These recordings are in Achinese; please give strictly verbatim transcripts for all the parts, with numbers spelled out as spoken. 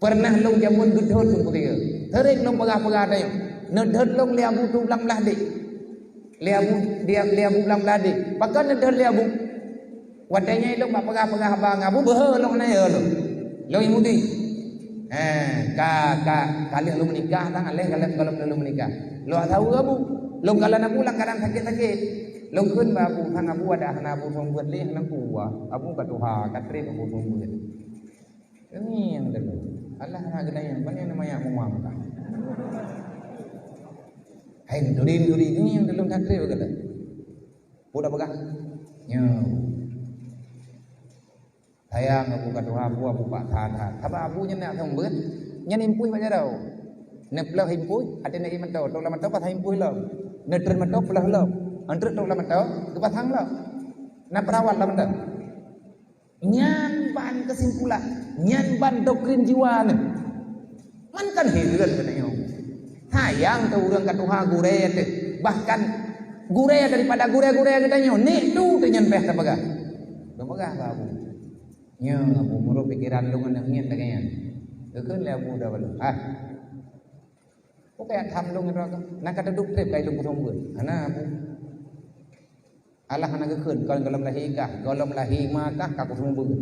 Peureunah lôn jameun geudhôt lôn peugah. Sering lôn peugah-peugah teuh. Neudhôt lôn lé Abu tu blang blah deh. Lé Abu, dia, lé Abu blang blah deh. Pakon neudhôt lé Abu? Watèe nyan lôn bak peugah-peugah haba ngon Abu, beuhe lôn hana yo lôn. Lôn i Mudi. Eh, ka, ka, ka lheueh lôn meunikah, tang aléh ka lheueh gohlom lôn meunikah. Lôn tahu Abu. Lôn kalon Abu lam keuadaan sakét-sakét. Lôn kheun bak Abu, sang Abu adak hana Abu seumeubeuet lé, hana kuah. Abu ka tuha, ka trép Abu seumeubeuet. Teuingat dulu. Alah, na geudayang, banyak nama yang muang ka. Hai, duri-duri, teuingat dulu, that trép kata. Peue tapeugah? Nyo. Sayang Abu ka tuha, Abu, Abu bak that-that. Sabab Abu nyan nak seumeubeuet, nyan impui bak jaroe. Neuplôh impui, até na ie mantong, trok lam mantong pasang impui lom. Neutreun mantong plôh lom. Antrek trok lam mantong, geupasang lom. Na peurawat lam mantong. Nyan ban keusimpulan, nyan ban doktrin jiwa nyoe. Man kan hireuen keunoe nyoe. Sayang teuh ureueng ka tuha gurèe teuh, bahkan gurèe daripada gurèe-gurèe geutanyoe, nek tu teuh nyan payah tapeugah. Tapeugah bak Abu. Nyoe Abu, meunurot pikeran lôn aneuk ngieng lagèe nyan. Geukheun lé Abu Dawud, "Ah, peue kaya tham lôn ngon droe kah? Na ka teuduek trép kai lôn keu seumeubeuet." Hana Abu. Alah hana geukheun, kon gohlom lahé kah, gohlom lahé ma kah ka kuseumeubeuet.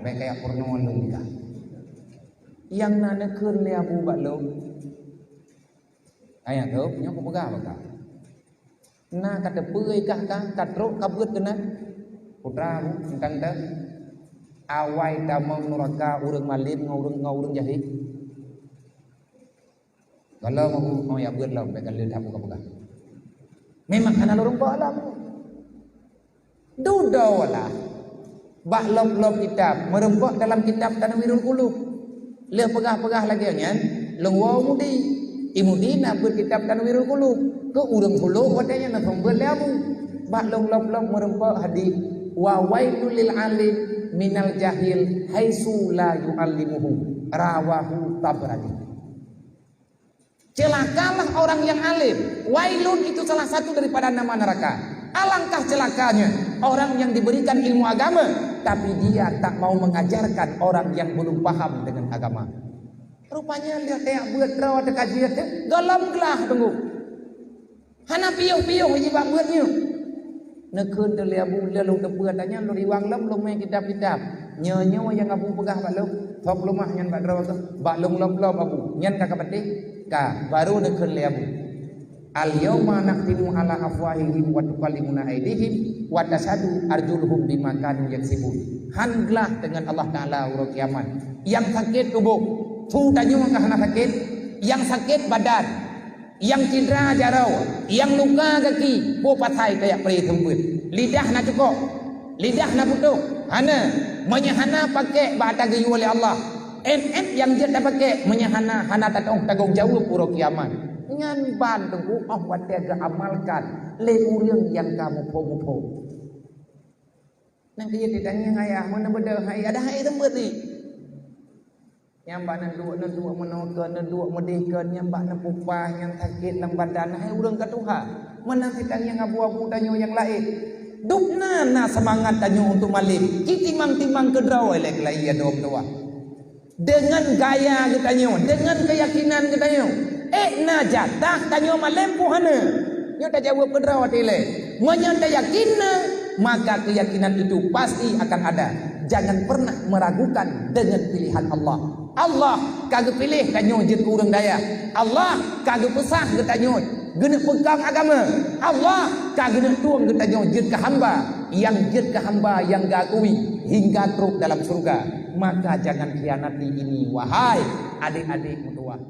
Bèk kaya peurunoe lôn kah. Nyang na neukheun lé Abu bak lôn. Ayah tu, nyoe kupeugah bak kah. Na ka teupeue kah, kah, ka trok ka beuet keunan? Putra Abu, teuntang teu. Awai tamong nuraka ureueng malém ngon ureueng, ngon ureueng jahé. Kalau mau, mau ya beuet lom, bèk ka lheueh that peugah-peugah. Memang hana lôn reumpok lom. Dudoe lah. Bak lom-lom kitab, meureumpok dalam kitab Tanwirul Qulub. Lheueh peugah-peugah lagèe nyan, lôn woe Mudi. I Mudi na beuet kitab Tanwirul Qulub. Keu ureueng Solo watèe nyan na seumeubeuet lé Abu. Bak lom-lom meureumpok hadis, "Wa wailul lil alim minal jahil haitsu la yu'allimuhu." Rawahu Tabrani. Celakalah orang yang alim. Wailun itu salah satu daripada nama neraka. Alangkah celakanya orang yang diberikan ilmu agama, tapi dia tak mau mengajarkan orang yang belum paham dengan agama. Rupanya dia teuyak beuet droe teuka jeuet teuh, gohlom glah teunggu. Hana piôh-piôh jibak beuet nyoe. Neukheun teuh lé Abu, lheueh lôn teupeue ata nyan lôn riwang lom, lôn mé kitab-kitab. Nyoe-nyoe nyang Abu peugah bak lôn, thok leumah nyan bak droe keuh, bak lôn lom-lom Abu. Nyan ka, ka patéh? Ka, barô neukheun lé Abu. "Al-yauma nakhtimu ala afwahihim wa tukallimuna aidihim wa tasyhadu arjuluhum bima kanu yaksibun." Han glah deungon Allah Taala uroe kiamat. Nyang sakét tuboh, su tanyoe ka hana sakét, nyang sakét badan. Nyang cedera jaroe, nyang luka gaki, peue pasai kajak pré seumeubeuet. Lidah na cukôp, lidah na putôh, hana. Meunyoe hana pakék bak ata geuyue lé Allah, ét-ét nyang jeuet tapakék, meunyoe hana, hana tatu'oh tanggông jaweueb uroe kiamat. Nyan ban teungku óh watèe geuamalkan lé ureueng nyang ka muphom-muphom. Nyan keuh jeuet tangieng ayah, meunan beudôh hai, ada hai seumeubeuet ni. Nyang bak neuduek, neuduek meunoe keu, neuduek meudeh keu, nyang bak neupupah, nyang sakét lam badan, hai ureueng ka tuha. Meunan sit tangieng abu-abu tanyoe nyang laén. Dum na, na seumangat tanyoe untuk malém. Ci timang-timang keudroe lé keulayi adoe meutuwah. Deungon gaya geutanyoe, deungon keuyakinan geutanyoe. Ék na jatah tanyoe malém peue hana. Nyoe tajaweueb keudroe watèe ilèe. Meunyoe tayakin na, maka keuyakinan itu pasti akan ada. Jangan pernah meragukan dengan pilihan Allah. Allah ka geupiléh tanyoe jeuet keu ureueng dayah. Allah ka geupeusah geutanyoe geuneuk peukong agama. Allah ka geuneuk tueng geutanyoe jeuet keu hamba. Nyang jeuet keu hamba nyang geuakui hingga trok dalam syeuruga. Maka jangan khianati ini, wahai adék-adék meutuwah.